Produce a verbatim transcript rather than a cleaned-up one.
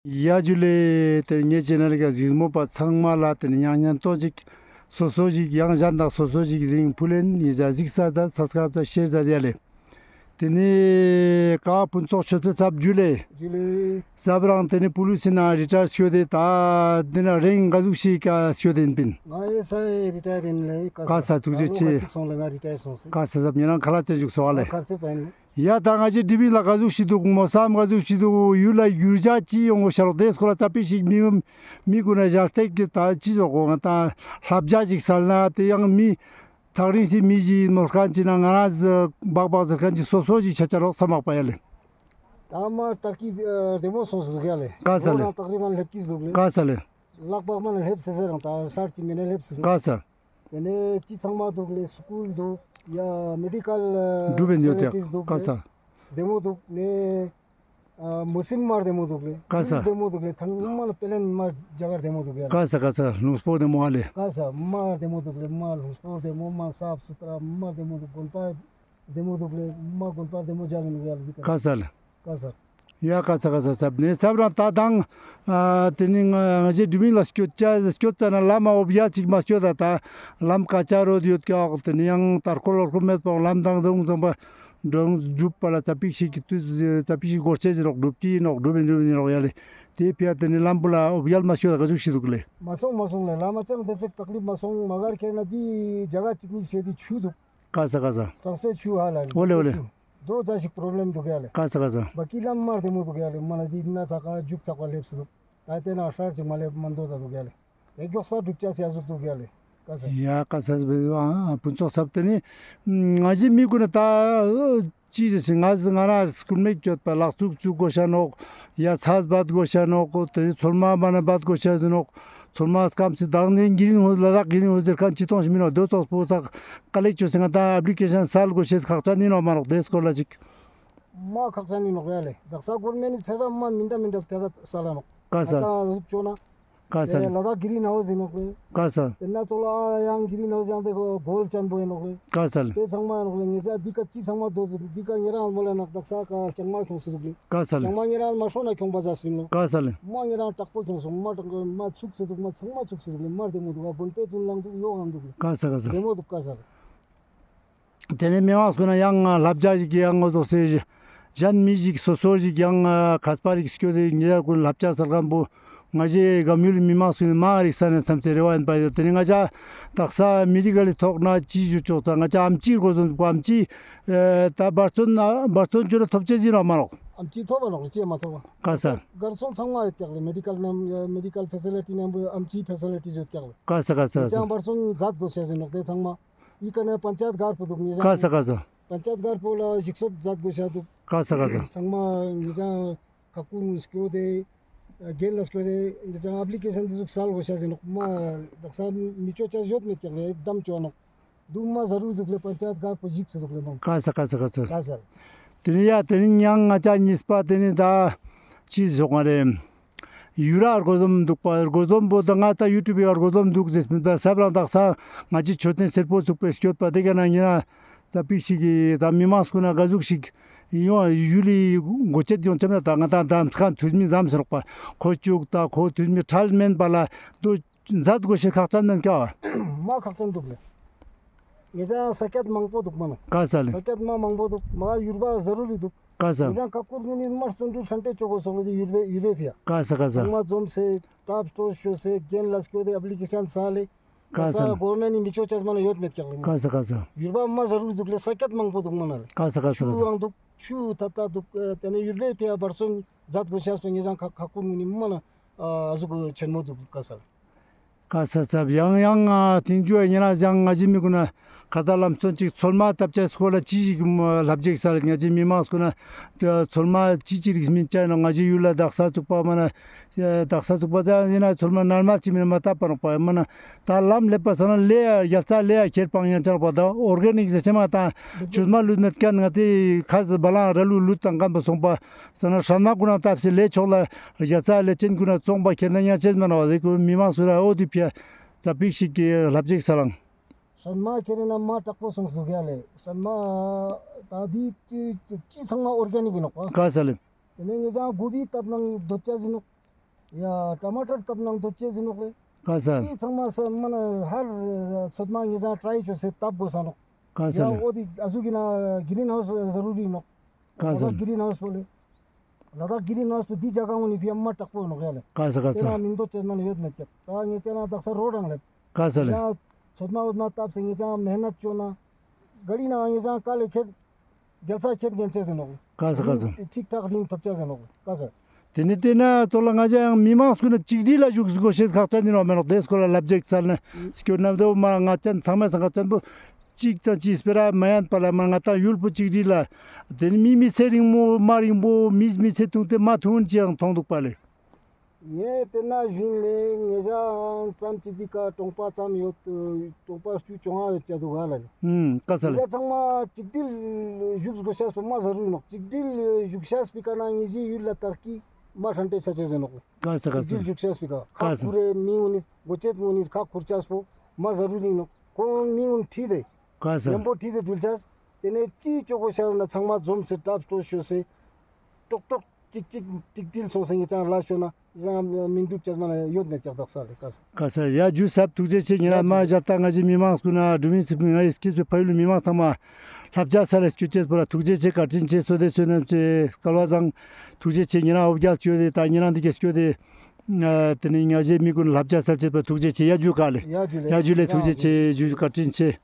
ཡ་ཇུ་ལེ། དེ་ངེ་ཅེ་ནལ་ག་གཟིགས་མོ་པ་ཚང་མ་ལ་དེ་ནི་ཡང་ཉན་ཏོ་ཅིག་སོ་སོ་ཞིག་ཡང་གཞན་དང་སོ་སོ་ཞིག་རིང་ཕུལ་ལེན་ཡི་ཟ་གཟིགས་ས་ད་སབ་སི་ཀ་རབ་ད་ཤེར་ཟ་དེ་ཡ་ལེ། དེ་ནི་ཀ་ཕུན་ཚོགས་ཆོས་འཕེལ་ཚབ་ཇུ་ལེ། ཇུ་ལེ། ཚབ་རང་དེ་ནི་པུ་ལི་སི་ནང་རི་ཊ་ཡར་སྐྱོད་དེ་ད་དེ་ན་རིང་ག་ཟུག་ཞིག་ག་སྐྱོད་དེ་ཡིན་པིན། ང་ཨེ་ཨེས་ཨའི་རི་ཊ་ཡར་ཡིན་ལེ། ཀ་ས། ཀ་ས། ཐུགས་རྗེ་ཆེ། ལོ་གཅིག་སོང་ལེ་ང་རི་ཊ་ཡར་སོང་སེ། ཀ་ས་ཚབ། ཉེ་རང་ཁ་ལག་ཅན་ཞིག་སོང་བ་ལེ། ཁ་ཚེ་པ་ཡིན་ལེ། ཡ་ད་ང་ཅི་ཌི་བི་ལ་ག་ཟུག་ཞིག་འདུག་མོ་བསམ་ག་ཟུག་ཞིག་འདུག་ཡུལ་ལ་འགྱུར་བ་ཅི་ཡོང་གོ་ཤ་རོག་དེ་སྐོར་ལ་ཙ་པིག་ཞིག་མི་མི་གུན་ན་ཞར་ཏེག་གི་ད་ཅི་ཟོ་གོ་ང་ད་ལྷབ་ཇ་ཞིག་སལ་ན་དེ་ཡང་མི་ཐག་རིང་སི་མི་ཞིག་ནོར་མཁན་ཅིག་ན་ང་རང་ཟི་སྦག་སྦག་ཟེར་མཁན་ཅིག་སོ་སོ་ཞིག་ཆ་ཆ་རོག་བསམ་མག་པ་ཡ་ལེ། ད་མ་ཏར་ཀི་ཨ་བདེ་མོ་སོང་སི་འདུག་ཡ་ལེ། ཀ་ས་ལེ། ལོ་རང་ཏག་རི་མན་ལྷེབ་ཀི་འདུག་ལེ། ཀ་ས་ལེ། ལག་པག་མན་ལྷེབ་སེ་སེ་རང་ད་ཧྲར་ཅིག་མི་ནེ་ལྷེབ་སི་འདུག་ཀ་ས། དེ་ནས་ཅི་ཚང་མ་འདུག་ལེ། སི་ཀུལ་འདུག་ཡ་མེ་ཌི་ཀལ་འགྲུབ་པའི་ནུས་ཕེ་སི་ལི་ཊིས་འདུག་ལེ། ཀ་ས། བདེ་མོ་འདུག་ལེ། ཨ་མོ་སིམ་མར་བདེ་མོ་འདུག་ལེ། ཀ་ས། ཀུལ་བདེ་མོ་འདུག་ལེ། ཐང་མ་ལ་པེ་ལེན་མ་ཇ་གར་བདེ་མོ་འདུག་ཡ། ཀ་ས། ཀ་ས། ལུང་སྤོ་བདེ་མོ་ཧ་ལེ། ཀ་ས། མ་བདེ་མོ་འདུག་ལེ། མ་ལུང་སྤོ་བདེ་མོ། མ་སབ་སུ་ཐ་ར་མ་བདེ་མོ་འདུག་དགོན་པ་བདེ་མོ་འདུག་ལེ། མ་དགོན་པ་བདེ་མོ་ཇ་ལེ་ནུག་ཡ་ལེ། ཀ་ས་ལེ། ཀ་ས། ཡ་ཀ་ས་ཀ་ས་ཚབ། ནས་ཚབ་རང་ད་དང་ཨ་དེ་ནི་ང་ང་ཞེ་འགྲུལ་མི་ལ་སྐྱོད་ཅ་སྐྱོད་ཙ་ན་ལམ་མ་འོབ་ཡ་ཅིག་མ་སྐྱོད་ད་ད་ལམ་ཀ་ཅ་རོ་ཡོད་ཀྱག་དེ་ནི་ཡང་ཏར་ཁོ་ལོར་ཁོ་མེད་པ་ལམ་དང་རྫོང་ཚང་པ་འགྲོ་འགྲུབ་པ་ལ་ཙ་པིག་ཞིག་གི་དུས་ཙ་པིག་ཞིག་སྒོར་ཆེ་ཟེར་རོག་འགྲུབ་ཀྱི་ནོག་འགྲུབ་ཡིན་འགྲུབ་ཡིན་རོག་ཡ་ལེ། དེ་ཕི་ཡ་དེ་ནི་ལམ་བུ་ལ་འོབ་ཡལ་མ་སྐྱོད་ད་ག་ཟུག་ཤི་འདུག་ལེ། མ་སོང་མ་སོང་ལེ། ལམ་མ་ཅང་དེ་ཚེག་དག་ལི་མ་སོང་མ་གར་ཁེ་ན་དི་ཇ་ག་ཅིག་ནི་ཤེ་དི་ཆུ་འདུག་ཀ་ས་ཀ་ས། གཙང་སྤོའི་ཆུ་ཧ་ལ་ལེ། ཨོ་ལེ་ཨོ་ལེ། ཆུ། དོ་ཙ་ཞིག་པོ་རོབ་ལེམ་འདུག་ཡ་ལེ། ཀ་ས་ཀ་ས། བ་ཀི་ལམ་མར་བདེ་མོ་འདུག་ཡ་ལེ། མ་ན་འདི་ན་ཚ་ཁ་རྒྱུག་ཚ་ཁ་ལེབས་སུ་འདུག་ད་དེ་ན་ཧྲར་ཅིག་མ་ལེབ་མ་འདོད་ད་འདུག་ཡ་ལེ། དེ་མགྱོགས་པ་འགྲུབ་ཅ་སི་ཡ་ཟུག་འདུག་ཡ་ལེ། ཀ་ས། ཡ་ཀ་ས་སི་བེ་ཨ་ཕུན་ཚོགས་ཚབ། དེ་ནི་ང་ཞི་མི་ཀུན་ན་ད་ཅི་ཟེར་ཞིང་ང་ཟི་ང་ར་སྐུལ་མེད་སྐྱོད་པ་ལག་བཙུགས་བཙུགས་དགོས་ཤ་ནོག་ཡ་ཚ་སྦད་དགོས་ཤ་ནོག་དེ་ནི་ཚོད་མ་མ་ན་སྦད་དགོས་ཤ་ཟེར་ནོག་ཚོད་མ་སྐམ་སི་དང་ནི་གི་རིན་ཧོ་ལ་དྭགས་གི་རིན་ཧོ་ཟེར་མཁན་ཅི་གཏོང་ཞིག་མིན་ནོག་དོ་ཚོགས་པོ་ཚག་ཀ་ལེ་ཅོ་སི་ང་ད་ཨེབ་ལི་ཀེ་ཤན་སལ་དགོས་ཤེས་ཁག་ཅན་ཡིན་ནོག་མ་ནོག་དེ་སྐོར་ལ་ཅིག་མ་ཁག་ཅན་ཡིན་ནོག་ཡ་ལེ། དག་ས་གོར་མེན་ནི་ཕེ་ད་མ་མིན་ད་མིན་ད་ཕེ་ད་སལ་ནོག་ཀ་ས། ད་ཟུག་ཅོ་ན། ཀ་ས། དེ་ལ་དྭགས་གི་རིན་ཧོ་ཟེར་ནོག་ལེ། ཀ་ས། དེ་ན་ཚོགས་ལ་ཡང་གི་རིན་ཧོ་ཟེར་ཡང་དེ་གོ་གོལ་ཅན་པོ་ཡིན་ནོག་ལེ། ཀ་ས་ལེ། དེ་ཚང་མ་ཡིན་ནོག་ལེ། ངེ་ཅག་འདི་ཀ་ཅི་ཚང་མ་དོ་འདི་ཀ་ཉེ་རང་མོ་ལ་ནག་དག་ས་ཀ་ལྕང་མ་ཁྱོང་སུ་འདུག་ལེ། ཀ་ས་ལེ། ལྕང་མ་ཉེ་རང་མ་ཧྲོ་ན་ཁྱོང་པ་ཟ་སྤིན་ལོ། ཀ་ས་ལེ། མ་ཉེ་རང་དྲག་པོ་ཁྱོང་སོང་མ་དྲག་མ་ཚུགས་སེ་འདུག་མ་ཚང་མ་ཚུགས་སེ་འདུག་ལེ། མར་བདེ་མོ་འདུག་ག་དགོན་པའི་དུན་ལང་འདུག་ཡོག་ཨང་འདུག་ལེ། ཀ་ས་ཀ་ས། བདེ་མོ་འདུག་ཀ་ས་ལེ། དེ་ནས་མི་མང་ཚོ་ན་ཡང་ལབ་རྒྱ་ཞིག་ཡང་ངོ་ཟོག་སེ་གཞན་མི་ཞིག་སོ་སོ་ཞིག་ཡང་ཁ་སྤ་རིག་སྐྱོ་དེ་ཉེ་རང་ཀུན་ལབ་རྒྱ་སལ་མཁན་པོ་ང་ཞེ་གམ་ཡུལ་མི་མང་ཚོ་ནས་མང་རིག་ས་ནས་བསམ་ཚེ་རེ་བ་ཡིན་པ་ཡོད། དེ་ནས་ང་ཅག་དག་ས་མི་རིགས་ག་ལས་ཐོག་ན་ཅི་ཞུ་ཆོག་ཚ་ང་ཅག་ཨམ་ཅི་རྒོ་ཟོན་པོ་ཨམ་ཅི་ད་འབར་བརྩོན་འབར་བརྩོན་བཅོ་ན་ཐོབ་ཆེ་ཟིན་ར་མ་ནོག་ཨམ་ཅི་ཐོབ་པ་ནོག་ཅི་མ་ཐོབ་པ། ཀ་ས། གར་སོང་ཚང་མ་ཡོད་ཀྱག་ལེ། མེ་ཌི་ཀལ་ནམ་མེ་ཌི་ཀལ་ཕེ་སི་ལི་ཊི་ནམ་ཨམ་ཅི་ཕེ་སི་ལི་ཊི་ཡོད་ཀྱག་ལེ། ཀ་ས་ཀ་ས། ཅང་འབར་བརྩོན་མཛད་དགོས་ཤེས་ཟིན་ནོག་དེ་ཚང་མ། ཨི་ཀ་ནས་པན་ཅ་ཡད་སྒར་པོ་འདུག་ཉེ་ཀ་ས་ཀ་ས། པན་ཅ་ཡད་སྒར་པོ་ལ་ཞིག་གསོ་མཛད་དགོས་ཤ་འདུག་ཀ་ས་ཀ་ས། ཚང་མ་ཉེ་ཅང་ཁ་ཀུན་སྐྱོ་དེ་རྒན་ལ་སྐྱོ་དེ་ཉེ་ཅང་ཨབ་ལི་ཀེ་ཤན་འདི་ཟུག་སལ་དགོས་ཤ་ཟིན་ནོག་མ་དག་ས་མི་ཅོ་ཅ་ཡོད་མེད་ཀྱག་ལེ་བདམ་ཅོ་ནོག་དུ་མ་ཟ་རུ་འདུག་ལེ། པན་ཅ་ཡད་སྒར་པོ་ཞིག་སེ་འདུག་ལེ་མ། ཀ་ས་ཀ་ས་ཀ་ས། ཀ་ས། དེ་ནི་ཡ་དེ་ནི་ཉང་ང་ཅག་གཉིས་པ་དེ་ནི་ད་ཅི་ཟོག་ང་རེ། ཡུ་ར་རྒོ་ཟོམ་འདུག་པ་རྒོ་ཟོམ་པོ་ད་ང་ད་ཡུ་ཊུབ་ཡ་རྒོ་ཟོམ་འདུག་ཟེར་མི་ད་སབ་རང་དག་ས་ང་ཅི་མཆོད་རྟེན་སེར་པོ་ཚུགས་པའི་སྐྱོད་པ་དེ་ག་ན་ཉེ་ན་ཙ་པིག་ཞིག་གི་ད་མི་མང་སྐུ་ན་ག་ཟུག་ཞིག་ཡོང་ཡུལ་ལི་སྒོ་ཆེད་ཡོང་ཆེམ་ན་ད་ང་ད་འདམ་ཁ་དུས་མི་འདམ་ཟེར་རོག་པ་ཁོ་བཅུག་ད་ཁོ་དུས་མི་ཁྲལ་མེན་པ་ལ་དུ་མཛད་དགོས་ཤེས་ཁག་ཅན་མེན་ཀ། མ་ཁག་ཅན་འདུག་ལེ། ངེ་ཅག་ས་ཀྱད་མང་པོ་འདུག་མ་ན། ཀ་ས་ལེ། ས་ཀྱད་མ་མང་པོ་འདུག་མ་ཡུར་བ་ཟ་རུ་རི་འདུག་ཀ་ས། ངེ་ཅག་ཁ་ཀུར་ངུ་ནི་མ་བརྩོན་འགྲུས་ཧྲན་ཏེ་ཅོ་དགོས་སོག་ལེ་དེ་ཡུར་བེ་ཡུར་བེ་ཕི་ཡ། ཀ་ས་ཀ་ས། ཚང་མ་འཛོམས་སེ་ཀྲབ་སྟོ་ཤོ་སེ་རྒན་ལ་སྐྱོ་དེ་ཨབ་ལི་ཀེ་ཤན་ས་ལེ། ཀ་ས་ལེ། ཀ་ས་གོར་མེན་ནི་མི་ཅོ་ཅས་མ་ན་ཡོད་མེད་ཀྱག་ལེ་མ། ཀ་ས་ཀ་ས། ཡུར་བ་མ་ཟ་རུ་རི་འདུག་ལེ་ས་ཀྱད་མང་པོ་འདུག་མ་ན་ལེ། ཀ་ས་ཀ་ས། ཆུ་ཨང་འདུག་ཆུ་ཐ་ཐ་འདུག་དེ་ནས་ཡུར་བེ་ཕི་ཡ་བར་སོན་མཛད་དགོས་ཤེས་པ་ངེ་ཅག་ཁ་ཁ་ཀུར་ངུ་ནི་མ་ན་ཨ་ཟུག་ཆེན་མོ་འདུག་ཀ་ས་ལེ། ཀ་ས་ཚབ། ཡང་ཡང་ཨ་ཐིང་ཇུ་ཨ་ཉེ་ན་ཡང་ང་ཅི་མི་ཀུན་ན་ཁ་ད་ལམ་སྟོན་ཅིག་ཚོད་མ་བཏབ་ཅེས་སྐོར་ལ་ཅི་ཞིག་ལྷབ་ཅིག་ས་ལེ། ང་ཅི་མི་མང་སྐུ་ན་ཚོད་མ་ཅི་ཅི་རིགས་མིན་ཅ་ནོག་ང་ཅི་ཡུལ་ལ་དག་ས་ཚུགས་པ་མ་ན་དག་ས་ཚུགས་པ་ད་ཡིན་ན་ཚོད་མ་ནར་མ་ཅི་མིན་མ་བཏབ་པ་ནོག་པ་མ་ན་ད་ལམ་ལེབ་པ་ས་ན་ལེ་ཡ་རྒྱལ་ས་ལེ་ཡ་ཁྱེར་པང་ཡང་ཅ་ནོག་པ་ད་ཨོར་གེ་ནིག་ཟེར་ཆེ་མ་ད་ཆུད་མ་ལུད་མེད་ཀན་ང་ཏི་ཁ་ཟི་བ་ལང་ར་ལུ་ལུད་དང་ཀམ་པ་སོང་པ་ས་ན་ཧྲན་མ་ཀུན་ན་བཏབ་སེ་ལེ་ཆོག་ལ་རྒྱལ་ས་ལེ་ཅན་ཀུན་ན་བཙོང་པ་ཁྱེར་ན་ཡང་ཅེས་མ་ན་བ་ཟེ་ཀུ་མི་མང་སུ་ར་ཨོ་དི་ཕི་ཡ་ཙ་པིག་ཞིག་གི་ལྷབ་ཅིག་ས་ལང་། ཧྲན་མ་ཁྱེར་ན་མ་དྲག་པོ་སོང་སུ་ག་ལེ། ཧྲན་མ་ད་འདི་ཅི་ཅི་ཚང་མ་ཨོར་གེ་ནིག་ཡིན་ནོག་པ། ཀ་ས་ལེ། དེ་ནས་ངེ་ཅག་གུ་དི་བཏབ་ནང་དོད་ཅ་ཟིན་ནོག Ya, टमाटर तब नांग तो चाहिए नुक ले। का सर। ये ཚང་མ་ས་མ་ན་हर ཚོད་མ་ངེ་ཅག་try ཅོས་ཏེ་तब དགོས་ས་ནོག། का सर। ཡ་འོ་དེ་ཨ་ཟུག་གི་ན་green house ضروري ནོག། का sir. ལ་དྭགས་green house པོ་ལེ། ལ་དྭགས་green house པོ་དེ་ཇ་ག་ངོ་ནི་ཕི་ཡ་མ་དྲག་པོ་ནོག་ཡ་ལེ། का सर, का सर། དེ་ན་མིང་དོ་ཅན་མ་ན་ཡོད་མེད་ཀྱག། ད་ངེ་ཅག་ན་དག་ས་རོ་རང་ལེབ། का सर ལེ། ཡ་ཚོད་མ་འོད་མ་བཏབ་སྟེ་ངེ་ཅག་མེ་ནད་ཅོ་ན། ག་རི་ན་ངེ་ཅག་ག་ལེ་ཁེད། རྒྱལ་ས་ཁེད་གན་ཅེས་ཟེར་ནོག། का सर, का सर། རིན་ཐིག་ཐག་རིན་ཐོབ་ཅེས་ཟེར་ནོག། का सर། དེ་ནི་དེ་ན་ཙོགས་ལ་ང་ཅག་ཡང་མི་མང་སྐུ་ན་གཅིག་སྒྲིལ་ལ་བཞུགས་དགོས་ཤེས་ཁག་ཅན་ཡིན་ནོག་མེན་ནོག། དེ་སྐོར་ལ་ལབ་རྒྱག་ཚར་ན་སྐྱོར་ན་དོ་མ་ང་ཅན་ཚང་མ་སང་ཁག་ཅན་པོ་གཅིག་ཙམ་གཅིག་སྤེ་ར་མ་ཡན་པ་ལ་མ་ང་ཏང་ཡུལ་པོ་གཅིག་སྒྲིལ་ལ་དེ་ནི་མི་མི་ཚེ་རིང་མོ་མ་རིང་པོ་མི་མི་ཚེ་ཐུང་སྟེ་མ་ཐུང་ཅི་ཡང་མཐོང་འདུག་པ་ལེ། ངས་དེ་ན་ཞུན་ལེ་ངེ་ཅག་ཙམ་ཅིག་འདི་ཀ་གྲོང་པ་ཙམ་ཡོད། གྲོང་པ་བཅུ་བཅོ་ལྔ་ཡོད་ཅེས་འདུག་ག་ལ་ལེ། ཨུམ། का सर ལེ། ངེ་ཅག་ཚང་མ་གཅིག་སྒྲིལ་བཞུགས་དགོས་ཤེས་པོ་མ་ཟ་རུ་ཡིན་ནོག། གཅིག་སྒྲིལ་བཞུགས་ཤེས་པའི་ཀ་ན་ངེ་ཅག་ཡུལ་ལ་དར་གི་མ་ཧྲན་ཏེ་ཆ་ཅེས་ཟེར་ནོག། का सर, का सर། གཅིག་སྒྲིལ་བཞུགས་ཤེས་པའི་ཀ་ཁག་ཁུར་རེ་མི་ངོ་ནི་སྒོ་ཅེད་ངོ་ནི་ཁག་ཁུར་ཅེས་པོ་མ་ཟ་རུ་ཡིན་ནོག། ཁོང་མི་ངོ་ཁྲིད་དེ། का सर། མཉམ་པོ་ཁྲིད་དེ་འགྲུལ་ཅེས། དེ་ནས་ཅི་ཅོ་དགོས་ཤེས་ན་ཚང་མ་འཛོམས་སེ་གྲབས་ཏོ་ཤོ་སེ། ཏོག་ཏོག་ཅིག་ཅིག་ཅིག་ཏིལ་སོང་སེ་ངེ་ཅག་ལ་ཤོ་ན་ཡང་མི་འདུག་ཅེས་མ་ན་ཡོད་མེད་ཀྱག་དག་ས་ལེ། का सर། का सर། ཡ་ཇུ་སབ་ཐུགས་རྗེ་ཆེ། ཉེ་རང་མ་ཡ་ཇུ་ལེ། ཞག་ད་ང་ཅག་མི་མང་སྐུ་ན་འགྲུལ་མི་སི་ང་ཡི་སྐྱིད་པའི་ཕ་ཡུལ་མི་མང་ཚང་མ་ལྷབ་ཇ་ས་ལེ་སྐྱོད་ཅེས་པོ་ལ་ཐུགས་རྗེ་ཆེ་བཀའ་དྲིན་ཆེ། བསོད་བདེ་བསོད་ནམས་ཆེ། སྐལ་བ་བཟང་། ཐུགས་རྗེ་ཆེ། ཉེ་རང་ཧོབ་རྒྱག་སྐྱོད་དེ་ད་ཉེ་རང་འདི་ག་སྐྱོད་དེ། ཨ་དེ་ནི་ང་ཅག་མི་ཀུན་ལྷབ་ཇ་ས་ལེ་ཅེས་པོ་ཐུགས་རྗེ་ཆེ། ཡ་ཇུ་ལེ། ཡ་ཇུ་ལེ། ཡ་ཇུ་ལེ། ཐུགས་རྗེ་ཆེ། ཇུ་བཀའ་དྲིན་ཆེ།